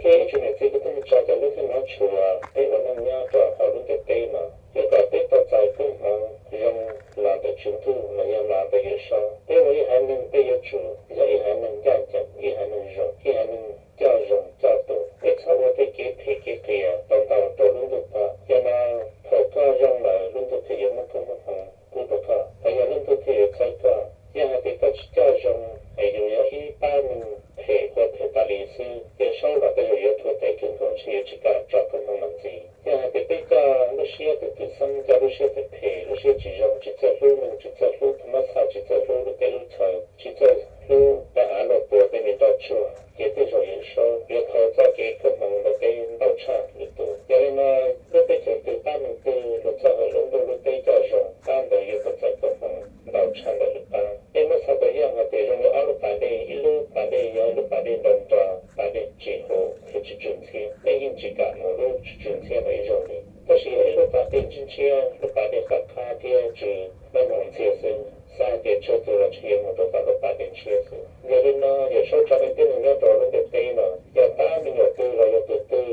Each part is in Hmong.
Peb ib tsoom niam txiv kwv tij neej tsa cov hlub thiab hmov tshua, peb ua neej nyob rau hauv lub ntiaj teb no, yuav kom peb tau txais koob hmoov zoo los ntawm Tswv Ntuj los yog los ntawm Yawm Saub. Peb ua ib haiv neeg peb yuav tsum yog ib haiv neeg ncaj ncees, ib haiv neeg zoo, ib haiv neeg coj zoo coj tuag. Peb txhob ua tej kev phem kev qias tau ntau rau lub ntuj pab. Yog no, thaum koj zoo lawm lub ntuj thiaj yuav muab koob muab hmoov pub rau koj, los yog lub ntuj thiaj yuav txhawb koj. Yog hais tias koj tsis coj zoo es yus yog ib pab neeg phem ua phem tas li xwb, Yawm Saub los tej zaum yuav thuam tes kawg nkaus, ntshe yuav tsis kam tso koob hmoov los ntxiv. Yog hais tias peb coj lub siab tus twm xeeb, coj lub siab phem phem, lub siab tsis zoo, tsis txawj hlub neeg, tsis txawj hlub phab mab xaj, tsis txawj hlub lub teb lub chaw, tsis txawj hlub pab av luaj puas tej me nroj tsuag, ces tej zaum Yawm Saub yuav thov txoj kev koob hmoov ntawm peb ntau tshaj lwm tus. Yog li no, lub teb chaws twg pab neeg twg, luag txoj hauj lwm lub ntuj lub teb coj zoo, pab ntawd yuav tau txais koob hmoov ntau tshaj ntawm lwm pab. Peb muab xav tus yam hais tias zoo li ob lub pas dej, ib lub pas dej yog ib lub pas dej nroo nroo, pas dej tsis huv thiab tsw tsw ntxhiab, peb yeej tsis kam mus lub tsw tsw ntxhiab ntawd ib zaug li. Tab sis yog ib lub pas dej ntshiab ntshiab, lub pas dej qab qab thiab tsw maj moog ntxhiab xwb, xav hais tias txhua tus los ntshe yuav mus rau tom lub pas dej ntshiab xwb. Yog li no, Yawm Saub tso peb tib neeg nyob rau lub ntiaj teb no, yog pab me nyuam twg los yog tus twg,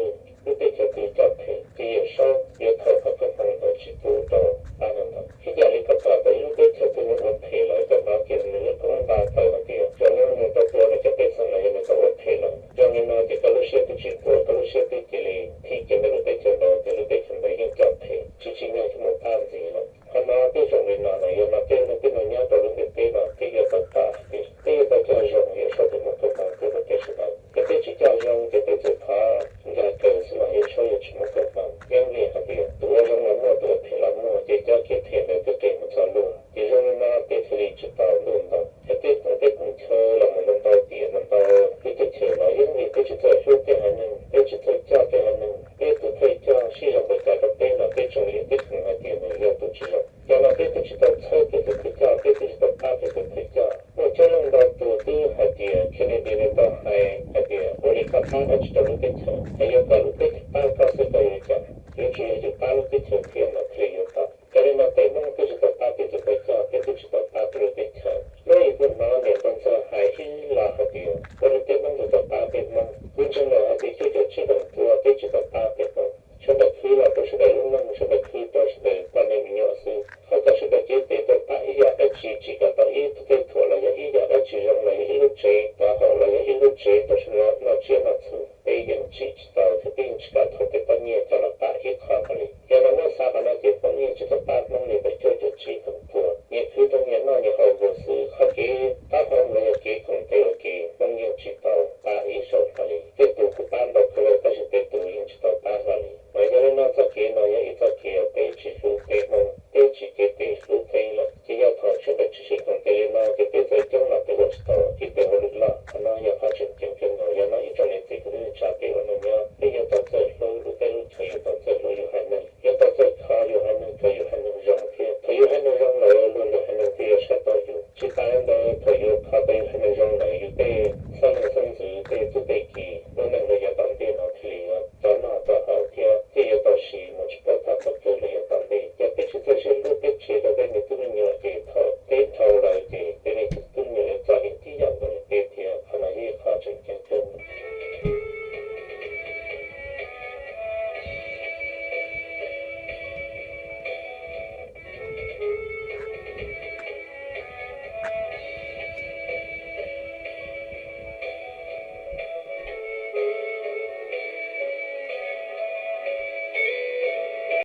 lub teb chaws twg coj phem, ces Yawm Saub yuav thov kom koob hmoov ntawd tsis pub rau pab neeg ntawd. Ib yam li koj pom tau ib lub teb chaws twg nws ua phem lawm, koj hnov kiag nws lub koob nta tawm hais tias zoo li nws tau tua nws cov pej xeem los yog nws tau ua phem lawm, zoo li no ces koj lub siab twb tsis tuaj, koj lub siab twb cia li thim kiag ntawm lub teb chaws ntawd, ces lub teb chaws ntawd yeej coj phem tsis tsim nyog yuav mus pab ntxiv lawm. Qhov no peb zoo li no lawm, yog no peb ua neeg tib neeg nyob rau lub ntiaj teb no peb yuav tau pab hais tias peb yuav tau coj zoo, Yawm Saub thiaj muab koob hmoov pub rau peb sawv daws. Yog peb tsis coj zoo ces peb tsuas thov nkag kaws xwb los Yawm Saub yuav tsis muab koob hmoov. Yeej vim hais tias tus ua zoo los muaj, tus ua phem los muaj, ces cov kev phem ntawd twb qias mus txog luag. Ces zoo li no peb thiaj li tsis tau ntuj ntoo. Yog peb koom teb koom chaw los mus ntau ntau tiam ntau ntau lub teb chaws los yeej vim peb tsis txawj hlub peb haiv neeg, peb tsis txawj coj peb haiv neeg, peb tus thawj coj sib zoo npaum cas rau peb los peb tseem liam peb kheev hais tias nws yog tus tsis zoo. Yog no peb twb tsis tau txhawb peb tus thawj coj, peb twb tsis tau pab peb tus thawj coj. Muaj coob leej ntau tus twb hais tias Kennedy nws tau hais hais tias ua li koj pab dab tsi rau lub teb chaws, es yuav kom lub teb chaws pab koj xwb koj yuav cas? Yuav tsum yog yus pab lub teb chaws thiab mas thiaj li yuav tau. Yog li no peb Hmoob twb tsis tau pab peb tus thawj coj, peb twb tsis tau pab peb lub teb chaws. Hnub ib kuv hnov niam Npawg Ntxawg hais ib los hais tias ua li peb Hmoob twb tau pab peb Hmoob. Kuv ntseeg lawm hais tias cuaj caum tsib leej tuaj peb tsis tau pab peb Hmoob. Sawv daws khwv los rau sawv daws lub neej, sawv daws khwv rau sawv daws poj niam me nyuam xwb. Qhov kom sawv daws cev tes tau pab ib yam dab tsi, tsis kam tau ib tug thawj thuam los yog ib yam dab tsi zoo los yog ib lub tsev pov haum los yog ib lub tsev rau sawv daws noj tsiab noj txhu, peb yeej tsim tsis tau thiab peb yeej tsis kam thauj peb poj nyiaj coj los pab ib qho hlo li. Yog no muab xav qhov no ces Hmoob yeej tsis tau pab Hmoob li ntawm cuaj caum tsib leej tuaj. Nyias khwv rau nyias noj nyias haus nkaus xwb, qhov kev pab Hmoob los yog kev koom tes ua ke Hmoob yeej tsis tau pab ib zaug hlo li. Tej tus kuj pab ntau kawg lawm tab sis tej tus yeej tsis tau pab hlo li. Mas yog li no txoj kev no yog ib txoj kev peb tsis hlub peb Hmoob, peb tsis cev tes hlub peb lawm. Ces yog thaum sawv daws tsis sib koom tes li no ces peb txawm coob los peb ua tsis tau ib peb ua lwm loj. Qhov no yog qhov tseem ceeb kawg nkaus. Yog no ib tsoom niam txiv kwv tij neej tsa peb ua neej nyob, peb yuav tau txawj hlub lub teb lub chaw, yuav tau txawj hlub yus haiv neeg, yuav tau txawj kho yus haiv neeg kom yus haiv neeg zoo thiab. Thaum yus haiv neeg zoo lawm luag lwm haiv neeg thiaj yuav saib taus yus. Tsis tas li ntawd thaum yus kho tau yus haiv neeg zoo lawm, yus tej xeeb leej xeeb ntxwv, tej tub tej ki, luag neej